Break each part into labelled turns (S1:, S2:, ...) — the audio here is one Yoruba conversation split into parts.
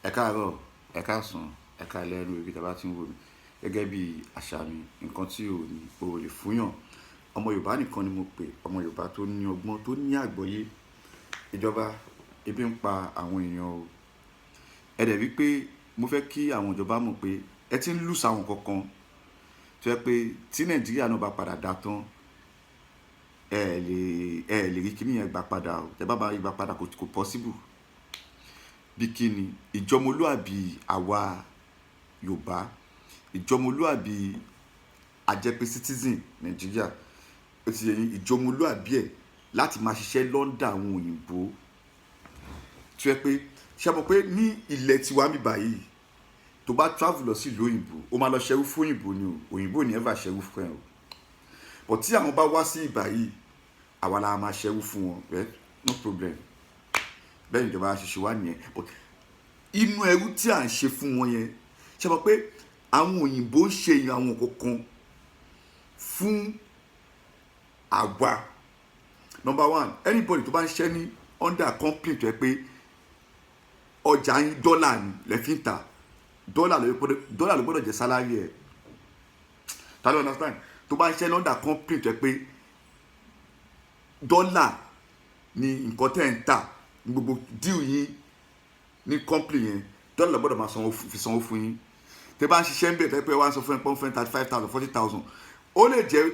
S1: Ẹ káàárọ̀, ẹ káàsán, ẹ káalẹ́ ní ibi tí a bá tí ń wò mí. Gẹ́gẹ́ bí àṣà mi, nǹkan tí ò ní, o ò lè fún yàn. Ọmọ Yorùbá nìkan ni mo pè, ọmọ Yorùbá tó ní ọgbọ́n, tó ní àgbọ́yé. Ìjọba, ebi ń pa àwọn èèyàn o. Ẹ dẹ̀ wí pé mo fẹ́ kí àwọn ìjọba mọ̀ pé ẹ ti ń lose àwọn nǹkan kan tó jẹ́ pé tí Nàìjíríà náà bá padà dá tán, ẹ lè rí kíní yẹn gbà padà o. Tẹ bá rí gbà padà, kò possible. Bí kíni ìjọmọlúàbí àwa Yorùbá, ìjọmọlúàbí àjẹpé citizen Nàìjíríà, ó ti yẹ yín, ìjọmọlúàbí ẹ̀ láti máa ṣiṣẹ́ l'under àwọn òyìnbó tó jẹ́ pé, ṣé ẹ mọ̀ pé ní ilẹ̀ tiwa níbí báyìí, tó bá travel lọ sí ìlú òyìnbó, ó máa lọ ṣerú fún òyìnbó ni o. Òyìnbó ò ní ever ṣerú fún ẹ o. But tí àwọn bá wá sí ìbà yìí, àwa la máa ṣerú fún wọn. Well, no problem. Bẹ́ẹ̀ ni ìjọba ṣe ṣe wá nìyẹn. But inú ẹrú tí à ń ṣe fún wọn yẹn, ṣé ẹ mọ̀ pé àwọn òyìnbó ń ṣe àwọn nǹkan kan fún àwa? Number one, anybody tó bá ń ṣiṣẹ́ ní under company tó yẹ pé ọjà yín, dọ́là ni lẹ fi ń tà, dọ́là ló gbọ́dọ̀ jẹ́ salary ẹ̀. Ta ló understand? Tó bá ń ṣiṣẹ́ ní under company tó yẹ pé dọ́là ni nǹkan tẹ́ ń tà ní gbogbo deal yín ní company yẹn, dọ́là ló gbọ́dọ̀ máa sanwó, fi sanwó fún yín. Tẹ́ bá ń ṣiṣẹ́ ń bẹ̀, tẹ́ pé wọ́n á sọ fún ẹ pọ́n fún 35,000, 40,000, ó lè jẹ́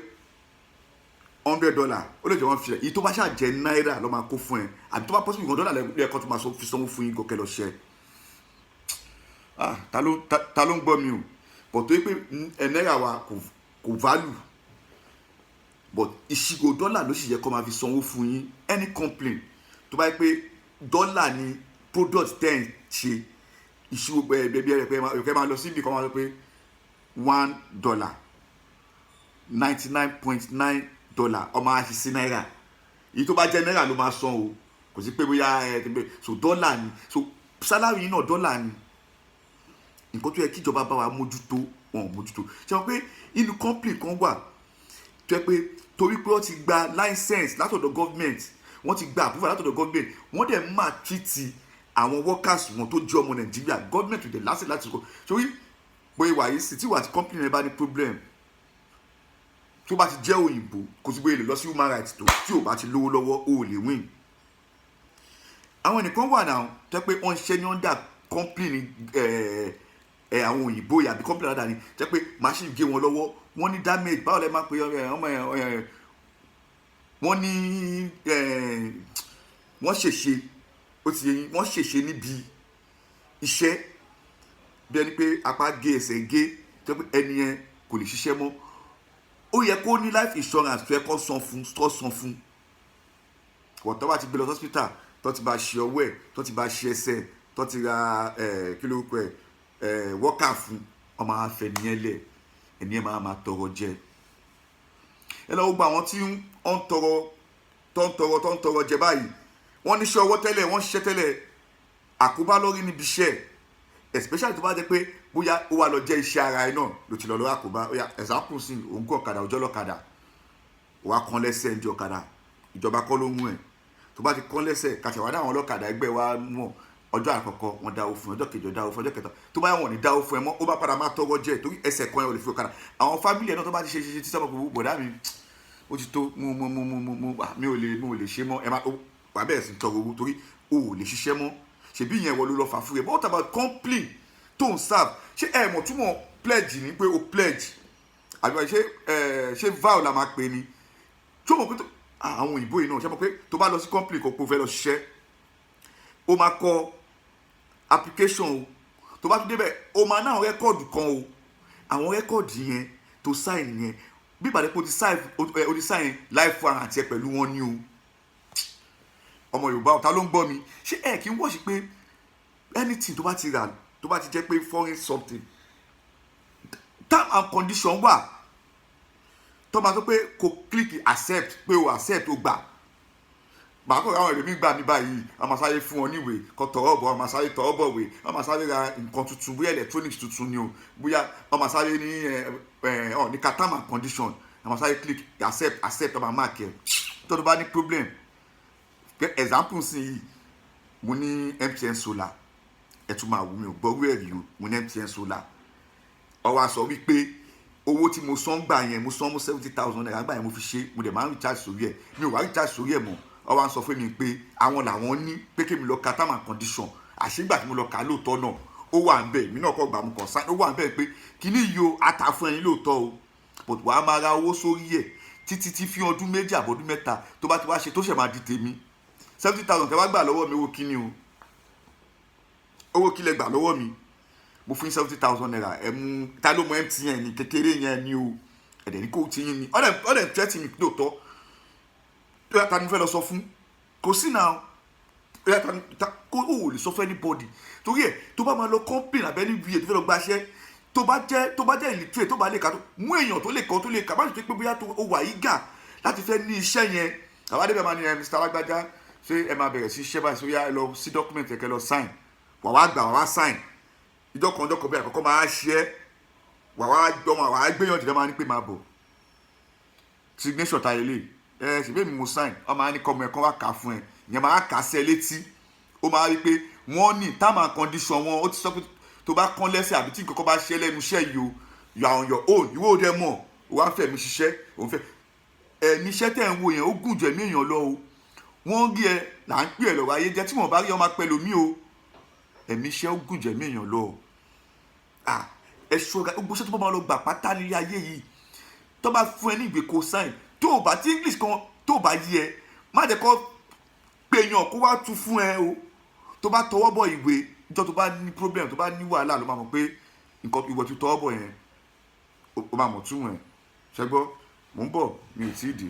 S1: $100, ó lè jẹ́ 150, èyí tó bá ṣáà jẹ́ náírà ló máa kó fún ẹ. Àbí tó bá possible gan, dọ́là lẹ́ẹ̀kan tó máa fi sanwó fún yín gòkè lọ ṣẹ́. Ah, ta ló ń gbọ́ mi o? But tó yẹ pé ẹ náírà wa kò value, but ìṣirò dọ́là ló sì yẹ kó máa fi sanwó fún yín. Any complaint tó bá yẹ pé dọ́là ni product tẹ́ ń ṣe, ìṣirò ẹ bí ẹ pé máa lọ síbi kan, máa sọ pé $1, $99.9, ọmọ á fi sí náírà. Èyí tó bá jẹ́ náírà ló máa san o. Kò sí pé bóyá ẹ ti bẹ so dọ́là ni, so salary yìí náà dọ́là ni. Nǹkan tó yẹ kí ìjọba bá wa mójútó, wọn ò mójútó. Ṣe wọn pé inú company kan wà tó yẹ pé torí pé wọ́n ti gba license látọ̀dọ̀ government, wọ́n ti gba approval látọ̀dọ̀ government, wọ́n dẹ̀ máa treat àwọn workers wọn tó jẹ́ ọmọ Nàìjíríà, government ò dẹ̀ lásìkò láti kọ́ sórí pé wà yìí sí. Tí wà tí company rẹ bá ní problem, tó bá ti jẹ́ òyìnbó, kò sí bóyá lè lọ sí human rights tó, tí ò bá ti lówó lọ́wọ́, ó lè win. Àwọn ẹnìkan wà náà tó yẹ pé wọ́n ń ṣe ní under company ẹ̀ àwọn òyìnbó yìí àbí company aládàáni, tó yẹ pé machine gé wọn lọ́wọ́, wọ́n ní damage, báwo lẹ máa pe ẹ ọmọ ẹ ẹ wọ́n ní ẹ wọ́n ṣèṣe, ó ti yẹ yín, wọ́n ṣèṣe níbi iṣẹ́, bí ẹni pé apá gé, ẹsẹ̀ gé, tó yẹ pé ẹni yẹn kò lè ṣiṣẹ́ mọ́, ó yẹ kó ní life insurance tó yẹ kó san fún, tó san fún wọ́n. Tó bá ti gbé lọ hospital, tó ti bá ṣe ọwọ́ ẹ̀, tó ti bá ṣe ẹsẹ̀, tó ti ra ẹ̀ kí ló kọ ẹ̀ ẹ̀ wọ́kà fún ọmọ afẹ́ nìyẹn lẹ̀, ẹni ẹ̀ máa tọrọ jẹ. Ẹ lọ́wọ́ gba àwọn tí ń tọrọ, tó ń tọrọ, tó ń tọrọ jẹ báyìí, wọ́n níṣẹ́ ọwọ́ tẹ́lẹ̀, wọ́n ṣiṣẹ́ tẹ́lẹ̀, àkóbá lórí níbi iṣẹ́, especially tó bá jẹ́ pé bóyá ó wà lọ jẹ́ iṣẹ́ ara ẹ náà ló ti lọ lọ́wọ́ àkóbá. Ó yá, example sí, òun gún ọ̀kadà, ọjọ́ lọ́kadà wàá kán lẹ́sẹ̀ ní ọ̀kadà, ìjọba kọ́ ló mú ẹ̀. Tó bá ti kán lẹ́sẹ̀, kàṣẹ̀wá dáwọn ọlọ́kadà ẹgbẹ́ wa mọ̀, ọjọ́ àkọ́kọ́ wọn dáwó fún ẹ, ọjọ́ kejì dáwó fún ẹ, ọjọ́ kẹta, tó bá wọn ò ní dáwó fún ẹ mọ́, ó bá padà máa tọrọ jẹ torí ẹsẹ̀ kan ẹ ò lè fi ọ̀kadà. Àwọn family ẹ̀ náà, tó bá ti ṣe ṣe ṣe tí sábà kò bọ̀dá mi, ó ti tó, mo mo mo mo mo mi ò lè ṣe mọ́, ẹ má wà bẹ́ẹ̀ sì tọrọ owó torí o ò lè ṣiṣẹ́ mọ́. Ṣèbí ìyẹn wọ ló lọ fà fún ẹ? But what about company tó ń serve? Ṣé ẹ mọ̀ túmọ̀ pledge ni pé o pledge, àbí ṣé ẹ ṣé vow la máa pè ní? Ṣé o mọ̀ pé àwọn òyìnbó yìí náà, ṣé o mọ̀ pé tó bá lọ sí company kan kó fẹ́ lọ ṣiṣẹ́, o máa kọ application o? Tó bá tún débẹ̀, o máa ná àwọn record kan o. Àwọn record yẹn tó sign yẹn, bí ìbàdí pé o ti sign life warrant ẹ pẹ̀lú wọn ní o. Ọmọ Yorùbá, ọ̀tá ló ń gbọ́ mi. Ṣé ẹ kí n wọ́ọ̀ṣì pé anything tó bá ti rà, tó bá ti jẹ́ pé foreign something, term and condition wà tó máa sọ pé kò click accept, pé o accept, o gbà? Màá kọ́ àwọn ẹlòmíín gbà mí báyìí, wọ́n máa sáré fún wọn níwèé kọ́ tọwọ́ bọ̀, wọ́n máa sáré tọwọ́ bọ̀ wé, wọ́n máa sáré ra nǹkan tuntun, bóyá electronics tuntun ni o, bóyá wọ́n máa sáré ní ẹ ẹ ọ ní ka term and condition, wọ́n máa sáré click accept, accept, wọ́n máa mark ẹ̀. Tó bá ní problem, example sí yìí, mo ní MTN solar. Ẹ tún máa wù mí, ò gbọ́rú ẹ̀rí o. Mo ní MTN solar, ó wá sọ wípé owó tí mo san gbà yẹn, mo san mú ₦70,000 gbà yẹn, mo fi ṣe, mo dẹ̀ máa ń recharge sórí ẹ̀. Mi ò wá recharge sórí ẹ̀ mọ́. Ó wá sọ fún mi pé àwọn làwọn ní pé kémi lọ ka term and condition. Àṣegbà tí mo lọ kà á, lóòótọ́ náà ó wà ń bẹ̀. Èmi náà kọ́ gbà, mo kàn sign. Ó wà ń bẹ̀ pé kíní yìí o, ata fún ẹyin lóòótọ́ o, but wàá máa ra owó sórí ẹ̀ títí tí fi ọdún 2 àbọ̀dún 3 tó bá ti wá ṣe tó ṣẹ̀ máa di tèmi. 70,000 tẹ́ wá gbà lọ́wọ́ mi, owó kíní o? Owó kílẹ̀ gbà lọ́wọ́ mi? Mo fún ₦70,000. Ẹ mú ta ló mọ MTN ní kékeré yẹn ni o. Ẹ̀dẹ̀ ní kò tí yín ni ọ̀dẹ̀ tẹ́tì mi lóòótọ́. Tó yàtọ̀ ni mo fẹ́ lọ sọ fún, kò sí náà yàtọ̀ kó o lè sọ fún anybody. Torí ẹ̀, tó bá máa lọ company àbẹ́ ní bíi tó fẹ́ lọ gbaṣẹ́, tó bá jẹ́ illiterate, tó bá lè kà, tó mú èèyàn tó lè kọ́, tó lè kà. Má ṣe pé bóyá tó o wà eager láti fẹ́ ní iṣẹ́ yẹn. Àwọn adébẹ̀ máa ní ẹ, "Mr. Alágbájá, ṣé ẹ máa bẹ̀rẹ̀ sí iṣẹ́ báyìí? Sóyá, ẹ lọ sí document, ẹ kẹ́ lọ sign." Wà wá gbà, wà wá sign. Ìjọ kan, ọjọ́ kan bí àkọ́kọ́ máa ṣe é, wà wá gbọ́, wà wá gbéyànjú dẹ́, máa ní pé máa bọ̀, signature ta ilé ẹ ṣèbí mi mo sign. Ọ máa ní kọ́mọ ẹ kọ́ wá kà á fún ẹ. Ìyẹn máa kà á sí ẹ létí. Ó máa rí pé wọ́n ní term and condition wọn. Ó ti sọ pé tó bá kán lẹ́sẹ̀ àbí tí nǹkan kan bá ṣe lẹ́nu iṣẹ́ yìí o, you are on your own. Ìwọ ò dẹ mọ̀, o wá ń fẹ́ mi ṣiṣẹ́, òun fẹ́ ẹ̀mí iṣẹ́ tẹ̀ ń wo yẹn, ó gùn jù ẹ̀mí èèyàn lọ o. Wọ́n rí ẹ là ń pè ẹ lọ́wọ́ ayé jẹ́. Tí wọ́n bá rí ọmọ pẹ̀lú mi o, ẹ̀mí iṣẹ́ ó gùn jù ẹ̀mí èèyàn lọ o. Ah, ẹ ṣọ́ra. Gbogbo iṣẹ́ tó bá máa lọ gbà pátá nílé ayé yìí, tó bá fún ẹ ní ìwé kó sign, tó o bá tí English kan tó o bá yí ẹ, má jẹ́ kó pèèyàn kó wá tú fún ẹ o. Tó bá tọwọ́ bọ̀ ìwé, ìjọ tó bá ní problem, tó bá ní wàhálà, ló máa mọ̀ pé nǹkan ìwọ tó tọwọ́ bọ̀ yẹn, ó máa mọ̀ túmọ̀ ẹ̀. Ṣẹ́gbọ́, mò ń bọ̀, mi ò tí ì dé.